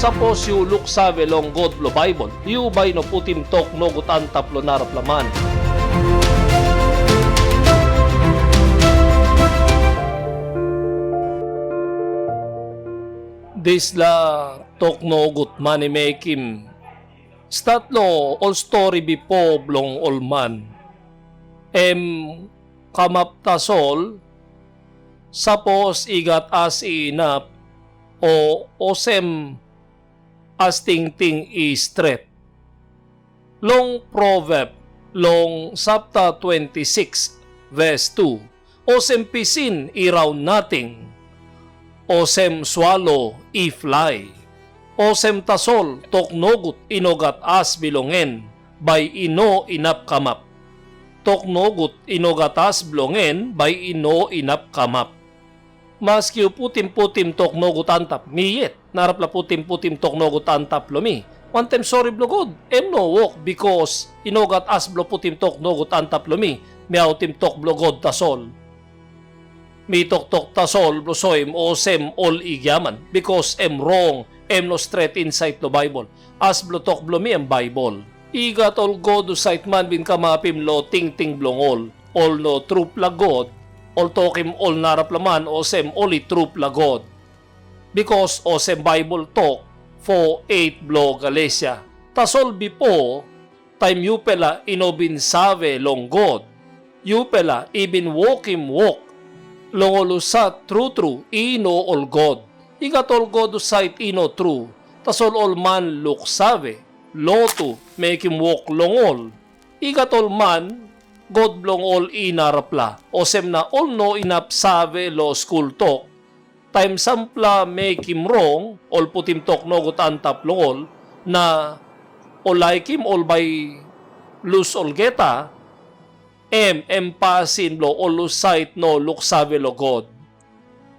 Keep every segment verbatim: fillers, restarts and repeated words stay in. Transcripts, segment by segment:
Sapos yu luksave long God bilong Baibel, yu bai no putim tok nogut antap long narapela man. Dispela tok nogut man i mekim stat long ol stori bipo bilong ol man. Em kamap tasol, sapos i gat as inap, o olsem as tingting i stret. Long Proveb, long sapta twenti siks, ves tu, olsem pisin i raun nating, olsem swalo i flai, olsem tasol tok nogut i no gat as bilong en, bai i no inap kamap. Tok nogut i no gat as bilong en, bai i no inap kamap. Maski yu putim putim tok nogut antap mi yet, narapela putim putim tok nogut antap long mi, wantaim sori bilong God em no wok, bikos i no gat as bilong putim tok nogut antap long mi, mi autim tok bilong God tasol. Mi toktok tasol bilong soim olsem ol i giaman, bikos em rong, em no stret insait long Baibel. As bilong tok bilong mi em Baibel. I gat ol god husat man bin kamapim long tingting bilong ol, ol no trupela god, ol tokim ol narapela man olsem ol i trupela god. Bikos olsem Baibel tok, fo eit bilong Galesia, tasol bipo, taim yupela i no bin save long God, yupela i bin wokim wok long ol husat tru tru i no ol god. I gat ol god husat i no tru, tasol ol man luksave, lotu, mekim wok long ol. I gat ol man, god bilong ol i narapela, olsem na ol no inap save long skul tok. Taim sampela mekim rong, ol putim tok nogut antap long ol, na ol laikim ol bai lus olgeta, em em pasin bilong ol husat no luksave long God.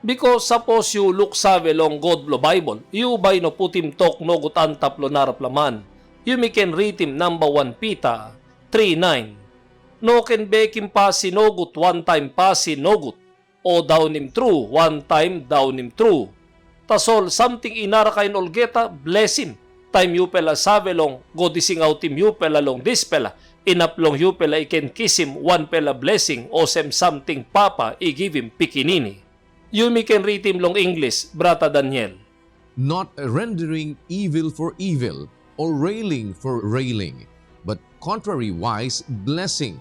Bikos sapos yu luksave long God bilong Baibel, yu bai no putim tok nogut antap long narapela man. Yumi ken ritim namba wan Pita tri nain. No ken bekim pasin nogut wantaim pasin nogut, o daunim tru wantaim daunim tru. Tasol samting i narakain olgeta blesim, taim yupela save long God i singautim yupela long dispela, inap long yupela i ken kisim wanpela blesing olsem samting papa i givim pikinini. Yumi ken ritim long Inglis, brata Daniel. Not rendering evil for evil, or railing for railing, but contrariwise blessing,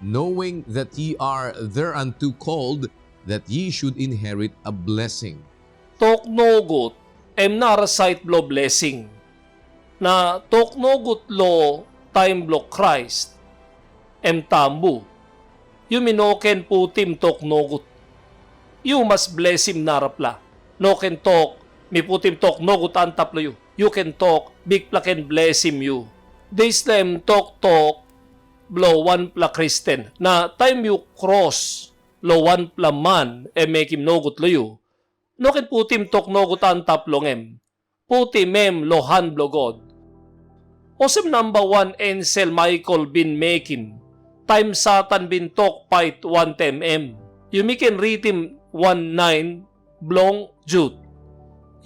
knowing that ye are thereunto called, that ye should inherit a blessing. Tok nogut, em na sait bilong blesing. Na tok nogut long taim bilong Krais, em tambu. Yumi no ken putim tok nogut. Yu mas blesim narapela. No ken tok, mi putim tok nogut antap long yu. Yu ken tok, Bikpela ken blesim yu. Dispela em toktok bilong wanpela Kristen. Na taim yu kros long wanpela man em mekim nogut long yu, no ken putim tok nogut antap long em. Putim em long han bilong God. Olsem namba wan ensel Maikel bin mekim, taim Satan bin tok pait wantaim em. Yumi ken ritim wan nain bilong Jut.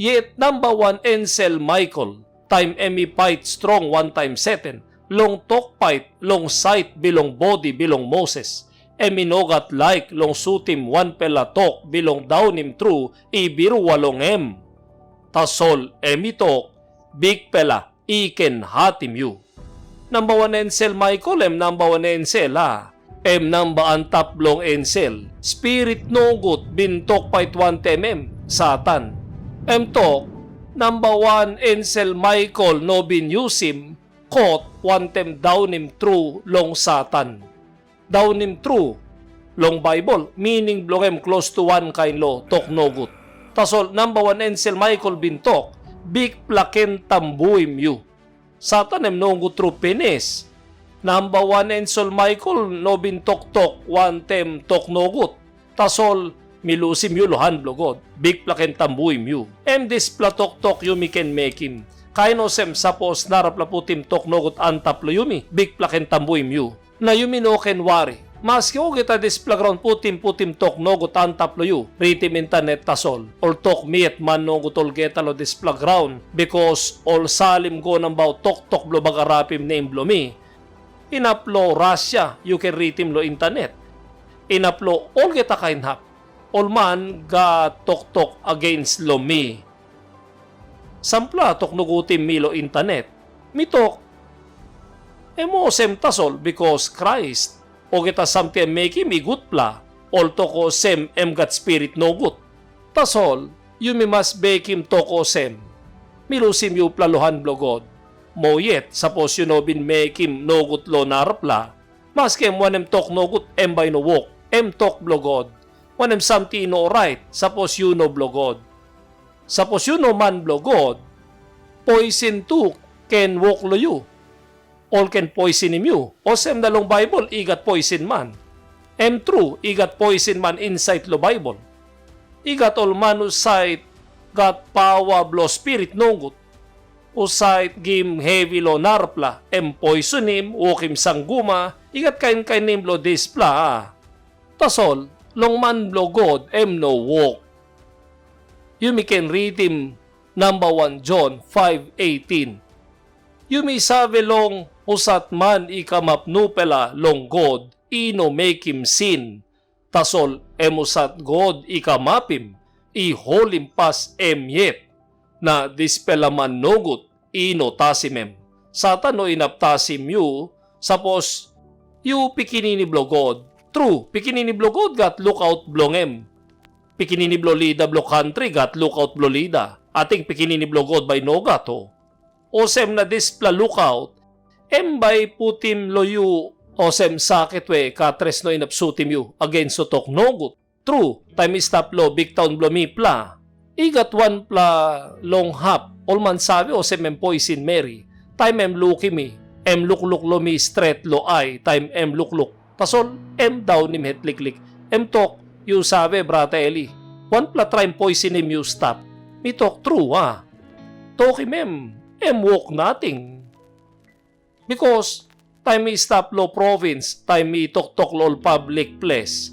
Yet namba wan ensel Maikel, taim em i pait strong wantaim Satan, long tok pait long sait bilong bodi bilong Moses, em i no gat laik long sutim wanpela tok bilong daunim tru i birua long em. Tasol em i tok, Bikpela i ken hatim yu. Namba wan ensel Maikel em namba wan ensel, a? Em namba antap bilong ensel, spirit nogut bin tok pait wantaim em, Satan. Em tok, namba wan ensel Maikel no bin yusim kot wantaim daunim tru long Satan. Daunim tru, long Baibel, mining bilong em klostu wankain long tok nogut. Tasol namba wan ensel Maikel bin tok, Bikpela ken tambuim yu. Satan em nogut tru pinis. Namba wan ensel Maikel no bin toktok wantaim tok nogut. Tasol mi lusim yu long han bilong God, Bikpela ken tambuim yu. Em dispela toktok yumi ken mekim. Kain olsem, sapos narapela putim tok nogut antap long yumi, Bikpela ken tambuim yu. Na yumi no ken wari, Maski olgeta dispela graun putim putim tok nogut antap long yu, ritim intanet tasol. Ol tok miet man nogut olgeta long dispela graun, bikas ol salim go nabaut toktok bilong bagarapim nem bilong mi. Inap long Rasia yu ken ritim long intanet. Inap long olgeta kain hap, ol man gat toktok agens long mi. Sampela tok nogutim mi long intanet. Mi tok, em olsem tasol, bikas Krais, olgeta samting em mekim i gutpela, ol tok olsem em gat spirit nogut. Tasol, yumi mas bekim tok olsem, mi lusim yupela long han bilong God. Moa yet, sapos yu no bin mekim nogut long narapela, maski em wanem tok nogut, em bai i no wok, em tok bilong God. Wanem samting i no orait, sapos yu no bilong God. Sapos yu no man bilong God, poisin tu ken wok long yu. Ol ken poisinim yu. Olsem na long Baibel i gat poisin man. Em tru, i gat poisin man insait long Baibel. I gat ol man husat gat paua bilong spirit nogut, husat gim hevi long narapela, em poisinim, wokim sanguma, i gat kain kain nem bilong dispela. Tasol, long man bilong God em no wok. Yumi ken ritim namba wan Jon faiv eitin. Yumi save long husat man i kamap nupela long God i no mekim sin, tasol em husat God i kamapim i holimpas em yet, na dispela man nogut i no tasim em. Satan no inap tasim yu, sapos yu pikinini bilong God. Tru, pikinini bilong God gat lukaut bilong em. Pikinini bilong lida bilong kantri gat lukaut bilong lida. Ating pikinini bilong God bai i no gat, o? Olsem na dispela lukaut, em bai i putim long yu olsem saket we katres no inap sutim yu agens long tok nogut. Tru, taim mi stap long biktaun bilong mipela, i gat wanpela long hap, ol man save olsem em poisin meri. Taim em lukim mi, em lukluk long mi stret long ai, taim em lukluk, tasol em daunim het liklik. Em tok, "Yu save, brata Eli, wanpela traim poisinim yu stap." Mi tok, "Tru, a?" Tokim em, em wok nating. Bikas taim mi stap long provins, taim mi toktok long ol pablik ples,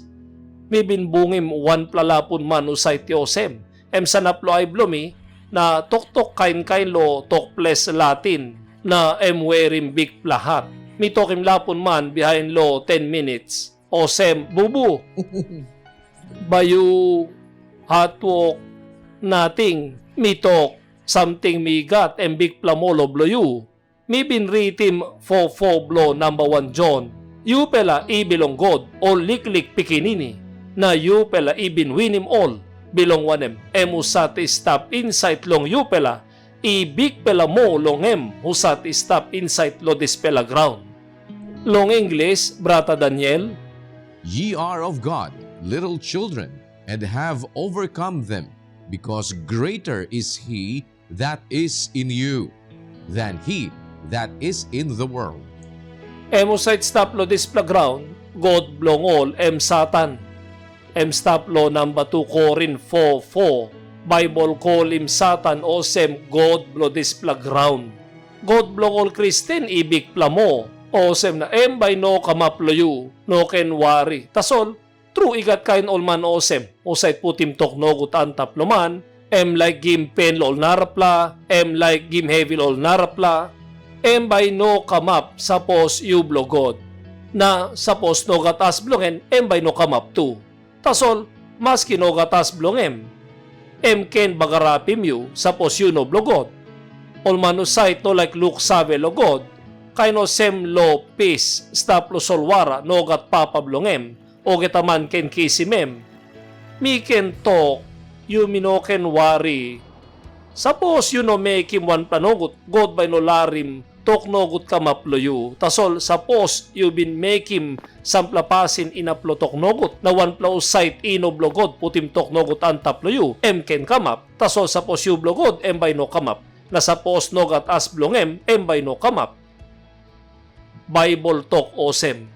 mi bin bungim wanpela lapun man husat i olsem, em sanap long ai bilong mi na toktok kain kain long tok ples Latin, na em werim bikpela hat. Mi tokim lapun man bihain long ten minits olsem, "Bubu, bai yu hatwok nating." Mi tok, "Samting mi gat em bikpela moa long bilong yu." Mi bin ritim fo fo bilong namba wan Jon, "Yupela i bilong God, ol liklik pikinini, na yupela i bin winim ol, bilong wanem, em husat i stap insait long yupela i bikpela moa long em husat i stap insait long dispela graun." Long Inglis, brata Daniel, "Ye are of God, little children, and have overcome them, because greater is He that is in you than he that is in the world." Em husat i stap long dispela graun, god bilong ol em Satan. Em stap long namba tu Korin fo fo. Baibel kolim Satan olsem god bilong dispela graun. God bilong ol Kristen i bikpela moa, olsem na em bai i no kamap long yu, no ken wari. Tasol, tru i gat kain ol man olsem, husat i putim tok nogut antap long man, em laik gim pen long ol narapela, em laik gim hevi long ol narapela, em bai i no kamap sapos yu bilong God. Na sapos no gat as bilong en, em bai i no kamap tu. Tasol, maski no gat as bilong em, em ken bagarapim yu, sapos yu no bilong God. Ol man husat no laik luksave long God, kain olsem lo pis stap long solwara, no gat papa bilong em, olgeta man ken kisim em. Mi ken tok, yumi no ken wari. Sapos yu no mekim wanpela nogut, God bai i no larim tok nogut kamap long yu. Tasol sapos yu bin mekim sampela pasin inap long tok nogut, na wanpela husat i no bilong God putim tok nogut antap long yu, em ken kamap. Tasol sapos yu bilong God, em bai i no kamap. Na sapos no gat as bilong em, em bai i no kamap. Baibel tok olsem,